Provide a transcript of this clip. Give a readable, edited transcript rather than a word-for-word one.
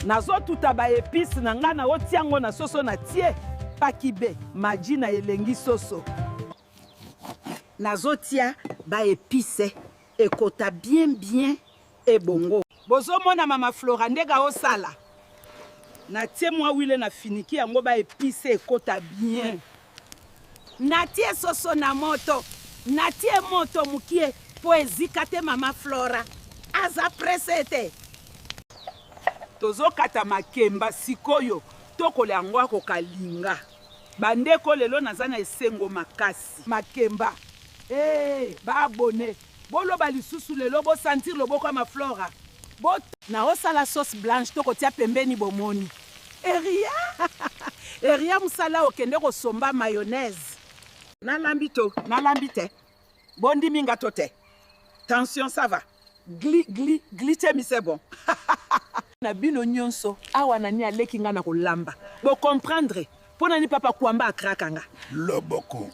Nazotuta ba epice na nga, naotia yango na soso, na tie pakibe maji na elengi soso. Nazotia ba epice ekota bien bien ebongo. Bozomona mama Flora ndenge aosala, natie mwa wile na finiki yango ba epice ekota bien. Natie soso na moto, natie moto mukie po ezika te mama Flora aza presse te. Tozokata makemba sikoyo tokola yango akokalinga. Bandeko lelo naza na esengo makasi. Makemba ee ba abonne boloba lisusu lelo bo sentir loboko ya ma Flora bo. Naosala sauce blanche tokotia pembeni bomoni Eria Eria musala okende kosomba mayonnaise. Nalambi to nalambi te bondimi nga to te tension ça va gli gli glycemie c'est bon. Na bino nionso awa nani aleki nga na kolamba bo comprendre pona nini papa kwamba a craka nga. Loboko.